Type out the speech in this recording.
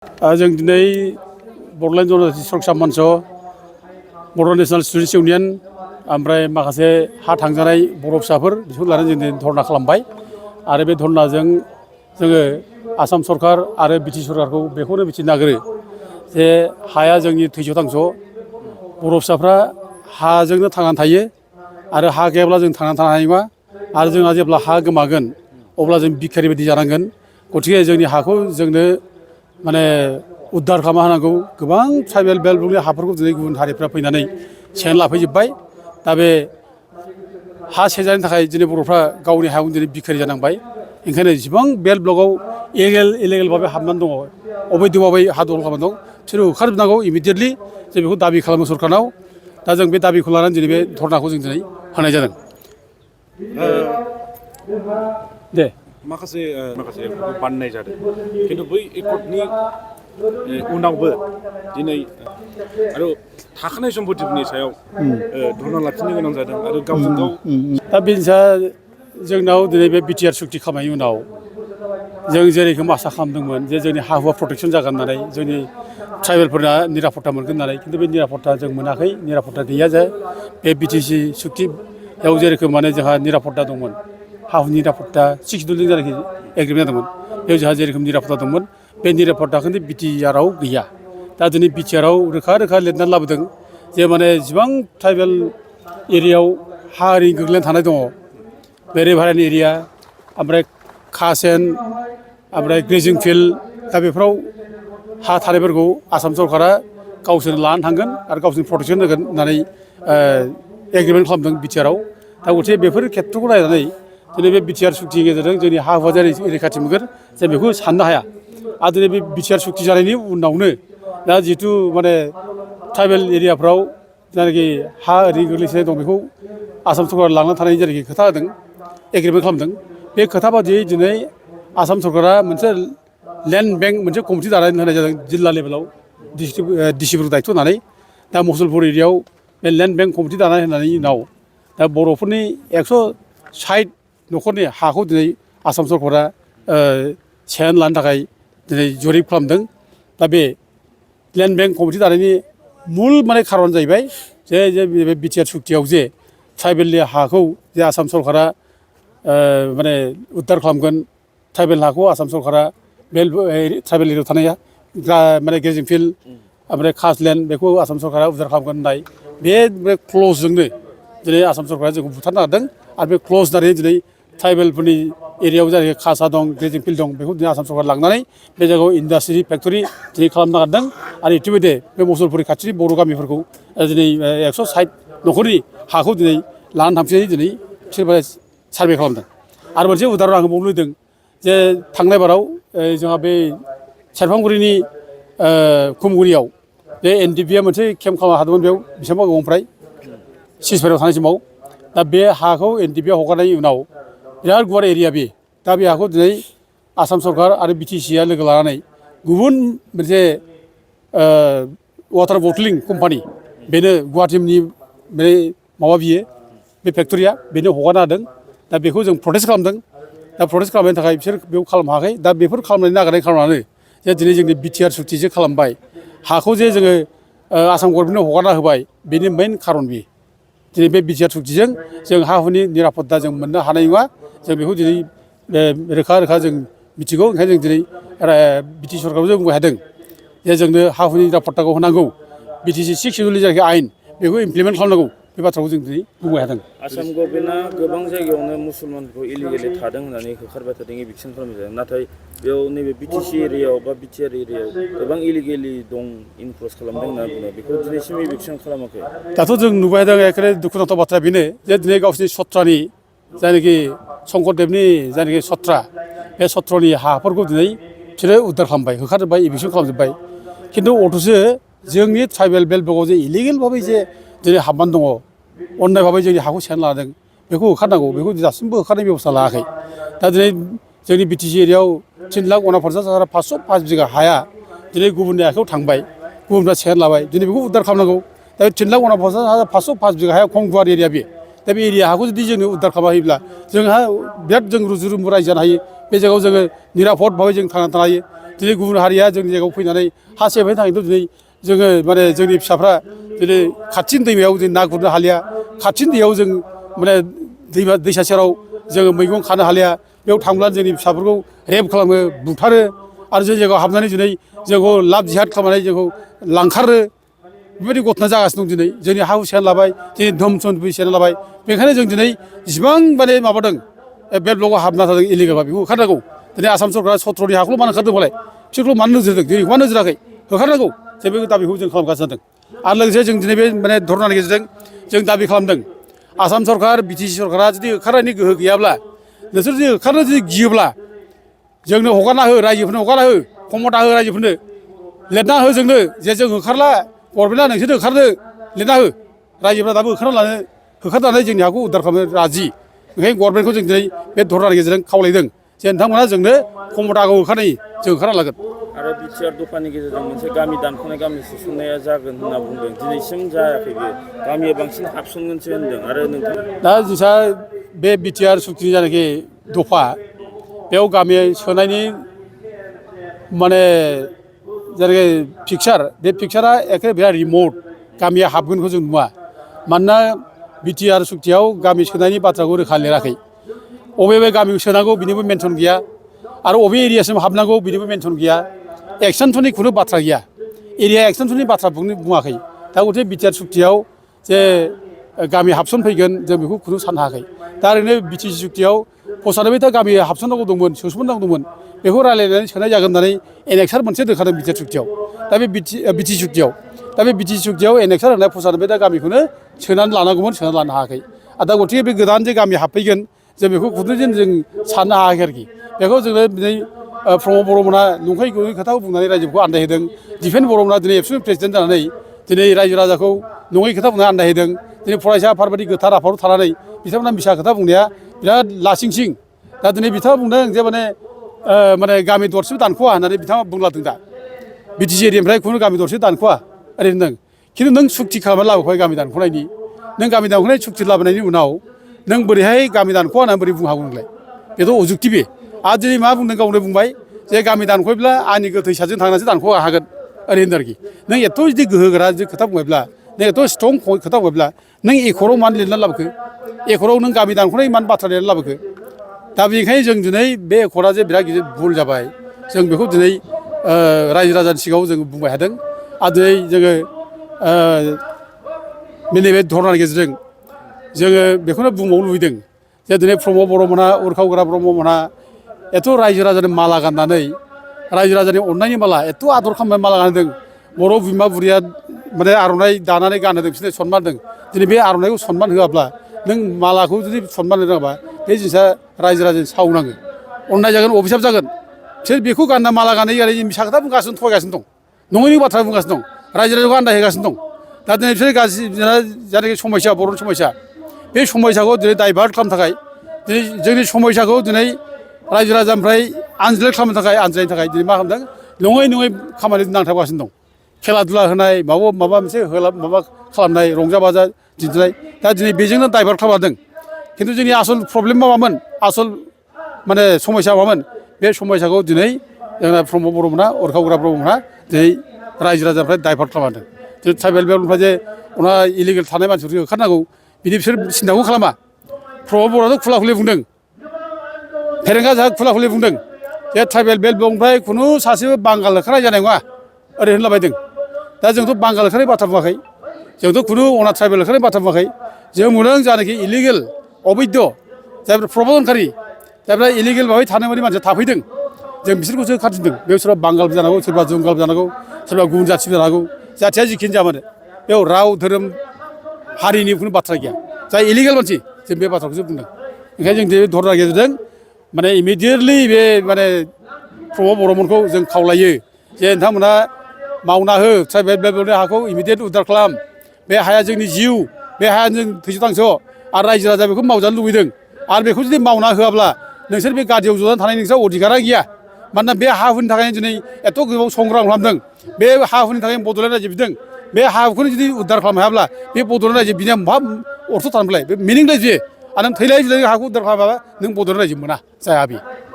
जों दिनै बड'लेण्ड जनजाति सुरक्षा मन्च, बर' नेशनेल स्टुडेन्टस इउनियन ओमफ्राय माखासे हा थांजानाय बर' फिसाफोर बिसोरखौ लानानै जों धरना खालामबाय आरो बे धरनाजों जोङो आसाम सरकार आरो बिटि सरकारखौ बेखौनो मिथिनो नागिरो जे हाया जोंनि थैस' थांस' बर' फिसाफ्रा हाजोंनो थांनानै थायो आरो हा गैयाब्ला जों थांनानै थानो हानाय नङा आरो जोंहा जेब्ला हा गोमागोन अब्ला जों भिखारि बायदि जानांगोन। गतिके जोंनि हाखौ जोंनो माने उद्धार खालामना होनांगौ। गोबां ट्राइबेल बेल्टनि हाफोरखौ दिनै गुबुन हारिफ्रा फैनानै सेनानै लाफैजोब्बाय। दा बे हा सेजानि थाखाय दिनै बर'फ्रा गावनि हायावनो दिनै भिखारि जानांबाय। ओंखायनो जेसेबां बेल्ट ब्लकआव इलिगेल भाबै हाबनानै दङ, अबैध भाबै हा दखल खालामनानै दं, बिसोरो होखारजोबनांगौ इमिडियेटलि। जों बेखौ दाबि खालामो सरकारनाव। दा जों बे दाबिखौ लानानै दिनै बे धरनाखौ जों दिनै होनाय जादों। दे माखासे एकर्डखौ बानायनाय जादों, खिन्थु बै एकर्डनि उनावबो दिनै आरो थाखानाय सम्पतिफोरनि सायाव धरना लाखिनो गोनां जादों आरो गावजों गाव। दा बेनोसा जोंनाव दिनै बे बिटिआर सुक्ति खालामनायनि उनाव जों जेरैखम आसा खालामदोंमोन जे जोंनि हा हुआ प्रटेकसन जागोन होननानै, जोंनि ट्राइबेलफोरना निरापत्ता मोनगोन होननानै, खिन्थु बे निरापत्ता जों मोनाखै। निरापत्ता गैया जे बे बिटिसि सुक्तियाव जेरोखोम माने जोंहा निरापत्ता दंमोन, हा हुनि निरापत्ता सिक्सडुलजों जायनाखि एग्रिमेन्ट जादोंमोन, बेयाव जोंहा जेरोखोम निरापत्ता दंमोन, बे निरापत्ताखौ बिटिआरआव गैया। दा दिनै बिटिआरआव रोखा रोखा लिरनानै लाबोदों जे माने जेसेबां ट्राइबेल एरियायाव हा ओरैनो गोग्लैनानै थानाय दङ, बे रिभाराइन एरिया, ओमफ्राय खासेन, ओमफ्राय ग्रेजिं फिल्ड, दा बेफोराव हा थानायफोरखौ आसाम सरकारा गावसोरनो लानानै थांगोन आरो गावसोरनो प्रटेकसन होगोन होननानै एग्रिमेन्ट खालामदों बिटिआरआव। दा गथिखे बेफोर खेथ्रखौ नायनानै दिनै बे बिटिआर सुक्तिनि गेजेरजों जोंनि हा हुआ जेरै रैखाथि मोनगोन जों बेखौ साननो हाया। आरो दिनै बे बिटिआर सुक्ति जानायनि उनावनो दा जिहेथु माने ट्राइबेल एरियाफ्राव जायनाखि हा ओरैनो गोग्लैसोनाय दं, बेखौ आसाम सरकारा लांनानै थानायनि जेरैखि खोथा होदों, एग्रिमेन्ट खालामदों, बे खोथा बादियै दिनै आसाम सरकारा मोनसे लेन्ड बेंक मोनसे कमिटि दानानै होनाय जादों जिल्ला लेभेलाव, डिसिफोरखौ दायथ' होनानै। दा मुसलपुर एरियायाव बे लेन्ड बेंक कमिटि दानानै होनायनि उनाव दा बर'फोरनि 160 न'खरनि हाखौ दिनै आसाम सरकारा सेनानै लानो थाखाय दिनै जरिब खालामदों। दा बे लेन्ड बेंक कमिटि दानायनि मुल माने खारन जाहैबाय जे बे बिटिआर सुक्तियाव जे ट्राइबेलनि हाखौ जे आसाम सरकारा माने उद्धार खालामगोन, ट्राइबेल हाखौ आसाम सरकारा बे ट्राइबेल एरियायाव थानाया माने ग्रेजिं फिल्ड, ओमफ्राय खासलेण्ड, बेखौ आसाम सरकारा उद्धार खालामगोन होननाय बे क्लजजोंनो दिनै आसाम सरकारा जोंखौ बुथारनो नागिरदों। आरो बे क्लज दारै दिनै ट्राइबेलफोरनि एरियायाव जायनाखि खासा दं, ग्रेजिं फिल्ड दं, बेखौ दिनै आसाम सरकारा लांनानै बे जायगायाव इन्डास्ट्रि फेक्ट'रि दिनै खालामनो नागिरदों। आरो इतिमयधे बे मुसलपुर खाथिनि बर' गामिफोरखौ दिनै 160 न'खरनि हाखौ दिनै लानानै थांफिननानै दिनै बिसोर सार्भे खालामदों। आरो मोनसे उदाहरन आं बावनो लुबैदों जे थांनाय बाराव जोंहा बे सेरफांगुरिनि खुमगुरियाव बे एनडिपिआ मोनसे केम्प खालामनो हादोंमोन, बेयाव बेसेबांबा गोबावनिफ्राय सिजफायाराव थानाय समाव। दा बे हाखौ एनडिपिआ हगारनायनि उनाव बिराद गुवार एरिया बे। दा बे हाखौ दिनै आसाम सरकार आरो बिटिसिआ लोगो लानानै गुबुन मोनसे वाटार बटलिं कम्पानि, बेनो गुवाहाटिनि बे माबा बियो बे फेक्ट'रिया, बेनो हगारना होदों। दा बेखौ जों प्रटेस्ट खालामदों। दा प्रटेस्ट खालामनायनि थाखाय बिसोर बेयाव खालामनो हायाखै। दा बेफोर खालामनायनि नागिरनाय खारनानो जे दिनै जोंनि बिटिआर सुक्ति जे खालामबाय, हाखौ जे जोङो आसाम गभर्नमेन्टनो हगारना होबाय, बेनि मेइन खारन बे। दिनै बे बिटिआर सुक्तिजों जों हा हुनि निरापत्ता जों मोननो हानाय नङा। जों बेखौ दिनै रोखा रोखा जों मिथिगौ। ओंखायनो जों दिनै बिटि सरकाराव जों बुंबाय थादों जे जोंनो हा हुनि निरापत्ताखौ होनांगौ, बिटिसि 6 सिडिउलनि जायनाखि आयेन, बेखौ इमप्लिमेन्ट खालामनांगौ, बे बाथ्राखौ जों दिनै बुंबाय थादों। आसाम गभर्नमेन्टआ गोबां जायगायावनो मुसलमानफोरखौ इलिगेलि थादों होननानै होखारबाय थादों, एभिकसन खालामनाय जादों। नाथाय बेयाव नैबे बिटिसि एरियायाव बा बिटिआर एरियायाव गोबां इलिगेलि दं, इनक्ल'ज खालामदों होनना बुङो। बेखौ दिनैसिम एभिकसन खालामाखै। दाथ' जों नुबाय थादों। एखेबारे दुखुनांथाव बाथ्राया बेनो जे दिनै गावसिनि सत्रानि जायनाखि शंकरदेबनि जायनाखि सत्रा, बे सत्रनि हाफोरखौ दिनै बिसोरो उद्धार खालामबाय, होखारजोब्बाय, एभिकसन खालामजोब्बाय। खिन्थु अथ'सो जोंनि ट्राइबेल बेल्ट ब्लकआव जे इलिगेल भाबै जे दिनै हाबनानै दङ, अन्याय भाबै जोंनि हाखौ सेनानै लादों, बेखौ होखारनांगौ। बेखौ दासिमबो होखारनाय बेब'स्था लायाखै। दा दिनै जोंनि बिटिसि एरियायाव 3,49,505 बिगा हाया दिनै गुबुननि आखायाव थांबाय, गुबुनफ्रा सेनानै लाबाय। दिनै बेखौ उद्धार खालामनांगौ। दा 3,49,505 बिगा हाया खम गुवार एरिया बे। दा बे एरिया हाखौ जुदि जोंनो उद्धार खालामना होयोब्ला जोंहा बिराद जों रुजु रुमु रायजो जानो हायो। बे जायगायाव जोङो निरापद भाबै जों थांनानै थानो हायो। दिनै गुबुन हारिया जोंनि जायगायाव फैनानै हा सेफायनो थाखायथ' दिनै जोङो माने जोंनि फिसाफ्रा दिनै खाथिनि दैमायाव जों ना गुरनो हालिया खाथिनि दैयाव जों माने दैमा दैसा सेराव जोङो मैगं खानो हालिया बेयाव थांब्ला जोंनि फिसाफोरखौ रेप खालामो बुथारो आरो जों जायगायाव हाबनानै दिनै जोंखौ लाब जिहाद खालामनानै जोंखौ लांखारो बेबायदि घटना जागासिनो दं दिनै जोंनि हा हु सेना लाबाय दिनै धोन सम्पति सेना लाबाय बेखायनो जों दिनै जिसिबां माने माबादों बे ब्लकआव हाबना थादों इलिगेलबा बेखौ होखारनांगौ दिनै आसाम सरकारा 17नि हाखौल' मानो होखारदों फालाय बिसोरखौ मानो नोजोर होदों दिनै मानो नोजोर होआखै होखारनांगौ जे बे दाबिखौ जों खालामगासिनो जादों आरो लोगोसे जों दिनै बे माने धरनानि गेजेरजों जों दाबि खालामदों आसाम सरकार बिटिसि सरकारा जुदि होखारनायनि गोहो गैयाब्ला नोंसोर जुदि होखारनो जुदि गियोब्ला जोंनो हगारना हो रायजोफोरनो हगारना हो खमथा हो रायजोफोरनो लिरना हो जोंनो जे जों होखारला गभर्नमेन्टआ नोंसोरनो होखारदो लिरना हो रायजोफ्रा दाबो होखारना लानो होखारनानै जोंनि हाखौ उद्धार खालामनो राजि ओंखायनो गभर्नमेन्टखौ जों दिनै बे धरनानि गेजेरजों खावलायदों जे नोंथांमोना जोंनो खमथाखौ होखारनाय जों होखारना लागोन आरो बिटिआर दफानि गेजेरजों मोनसे गामि दानख'नाय गामि सोसननाया जागोन होनना बुंदों दिनैसिम जायाखै बेयो गामिया बांसिन हाबसनगोनसो होनदों आरो नोंथां दा जोंहा बे बिटिआर सुक्तिनि जानाखि दफा बेयाव गामि सोनायनि माने जेरै पिकचार बे पिकचारा एखे बिराद रिमट गामिया हाबगोनखौ जों नुवा मानोना बिटिआर सुक्तियाव गामि सोनायनि बाथ्राखौ रोखा लिराखै अबे गामिखौ सोनांगौ बिनिबो मेनसन गैया आरो अबे एरियासिम हाबनांगौ बिनिबो मेनसन गैया एक्सटेनसननि खुनु बाथ्रा गैया एरिया एक्सटेनसननि बाथ्रा बुङाखै दा गथे बिटिआर सुक्तियाव जे गामि हाबसन फैगोन जों बेखौ खुनु साननो हायाखै दा ओरैनो बिटिसि सुक्तियाव 95टा गामि हाबसननांगौ दंमोन सोसननांगौ दंमोन बेखौ रायज्लायनानै सोनाय जागोन होननानै एनेक्सार मोनसे दोनखादों बिटिआर सुक्तियाव दा बे बिटिसि सुक्तियाव दा बे बिटिसि सुक्तियाव एनेक्सार होनाय 95टा गामिखौनो सोनानै लानांगौमोन सोनानै लानो हायाखै आरो दा गथिखे बे गोदान जे गामि हाबफैगोन जों बेखौ खुनु जों साननो हायाखै आरोखि बेखौ जोङो दिनै प्रमद बर'मोना नंखाय गैयै खोथाखौ बुंनानै रायजोखौ आन्दायहोदों दिफेन बर'मोना दिनै एबसुनि प्रेसिडेन्ट जानानै दिनै रायजो राजाखौ नङै खोथा बुंनानै आन्दायहोदों दिनै फरायसा आफादबादि गोथार आफादाव थानानै बिथांमोना मिसा खोथा बुंनाया बिराद लासिंसिं दा दिनै बिथाङा बुंदों जे माने गामि दरसेबो दानख'वा होननानै बिथाङा बुंलादों दा बिटिसि एरियानिफ्राय खुनु गामि दरसे दानख'वा ओरै होनदों खिन्थु नों सुक्ति खालामनानै लाबोबाय गामि दानख'नायनि नों गामि दानख'नाय सुक्ति लाबोनायनि उनाव नों बोरैहाय गामि दानख'वा होननानै बोरै बुंनो हागौ नोंलाय बेथ' अजुक्ति बे आरो दिनै मा बुंदों गावनो बुंबाय जे गामि दानख'योब्ला आंनि गोथैसाजों थांनानैसो दानख' हागोन ओरै होनदों आरोखि नों एथ' जुदि गोहोगोरा जुदि खोथा बुंबायब्ला नों एथ' स्ट्रं खोथा बुंबायब्ला नों एकराव मानो लिरनानै लाबोखो एकराव नों गामि दानख'नाय मानो बाथ्रा लिरनानै लाबोखो दा बेनिखायनो जों दिनै बे एकरा जे बिराद गिदिर भुल जाबाय जों बेखौ दिनै रायजो राजानि सिगाङाव जों बुंबाय थादों आरो दिनै जोङो नैबे धरनानि गेजेरजों जोङो बेखौनो बुंबावनो लुबैदों जे दिनै प्रमद बर'मोनहा उरखावग्रा ब्रह्ममोनहा एथ' रायजो राजानि माला गाननानै रायजो राजानि अननायनि माला एथ' आदर खालामनानै माला गानहोदों बर' बिमा बुरिया माने आर'नाइ दानानै गानहोदों बिसोरनो सनमान होदों दिनै बे आर'नाइखौ सनमान होआब्ला नों मालाखौ जुदि सनमान होनो रोङाबा बे जिनिसा रायजो राजानि सावनाङो अननाय जागोन अभिसाब जागोन बिसोर बेखौ गानना माला गानै गानै मिसा खोथा बुंगासिनो थगायगासिनो दं नङैनि बाथ्रा बुंगासिनो दं रायजो राजाखौ आन्दायहोगासिनो दं दा दिनै बिसोर गाज्रि जायनाखि समयसा बर'नि समयसा बे समयसाखौ दिनै डाइभार्ट खालामनो थाखाय दिनै जोंनि समयसाखौ दिनै रायजो राजानिफ्राय आनज्लाय खालामनो थाखाय आनज्रायनो थाखाय दिनै मा खालामदों नङै खामानि नांथाबगासिनो दं खेला दुला होनाय माबा मोनसे माबा खालामनाय रंजा बाजा दिन्थिनाय दा दिनै बेजोंनो डाइभार्ट खालामदों खिन्थु जोंनि आसल प्रब्लेमा मामोन आसल माने समयसा मामोन बे समयसाखौ दिनै जोंना प्रमद बर'मोनहा उरखावग्रा ब्रह्ममोनहा दिनै रायजो राजानिफ्राय डाइभार्ट खालामदों दिनै ट्राइबेल बेल्टनिफ्राय जे उनाव इलिगेल थानाय मानसिफोरखौ होखारनांगौ बिदि बिसोर सिन्थाखौ खालामा प्रमद बर'आथ' खुला खुलि बुंदों फेरेंगा जाहा खुला खुलि बुंदों जे ट्राइबेल बेल्ट ब्लकनिफ्राय खुनु सासेबो बांगाल होखारनाय जानाय नङा ओरै होनलाबायदों दा जोंथ' बांगाल होखारनाय बाथ्रा बुङाखै जोंथ' खुनु अना ट्राइबेल होखारनाय बाथ्रा बुङाखै जों बुंदों जानाखि इलिगेल अबैध जायफ्रा प्रब'जनकारि जायफ्रा इलिगेल भाबै थानो मोनै मानसिया थाफैदों जों बिसोरखौसो होखारफिनदों बेयाव सोरबा बांगालबो जानांगौ सोरबा जुंगालबो जानांगौ सोरबा गुबुन जाथिबो जानांगौ जाथिया जिखिनि जामानो बेयाव राव धोरोम हारिनि खुनु बाथ्रा गैया जाय इलिगेल मानसि जों बे बाथ्राखौसो बुंदों ओंखायनो जों बे धरनानि गेजेरजों माने इमिडियेटलि बे माने प्रमद बर'मोनखौ जों खावलायो जे नोंथांमोना मावना हो ट्राइबेल बेल्टनि हाखौ इमिडियेट उद्धार खालाम बे हाया जोंनि जिउ बे हाया जों थैस' थांस' आरो रायजो राजा बेखौ मावजानो लुबैदों आरो बेखौ जुदि मावना होआब्ला नोंसोर बे गादियाव जनानै थानाय नोंस्रा अधिकारा गैया मानोना बे हा हुनि थाखायनो दिनै एथ' गोबाव संग्राम खालामदों बे हा हुनि थाखायनो बड'लेण्ड रायजो बिदों बे हा हुखौनो जुदि उद्धार खालामनो हायाब्ला बे बड'लेण्ड रायजो बिनिया मा अर्थ' थानोब्लाय बे मिनिंलेस बियो आरो नों थैलाय जुदि हाखौ उद्धार खालामाबा नों बड'लेण्ड रायजो मोना जाया बे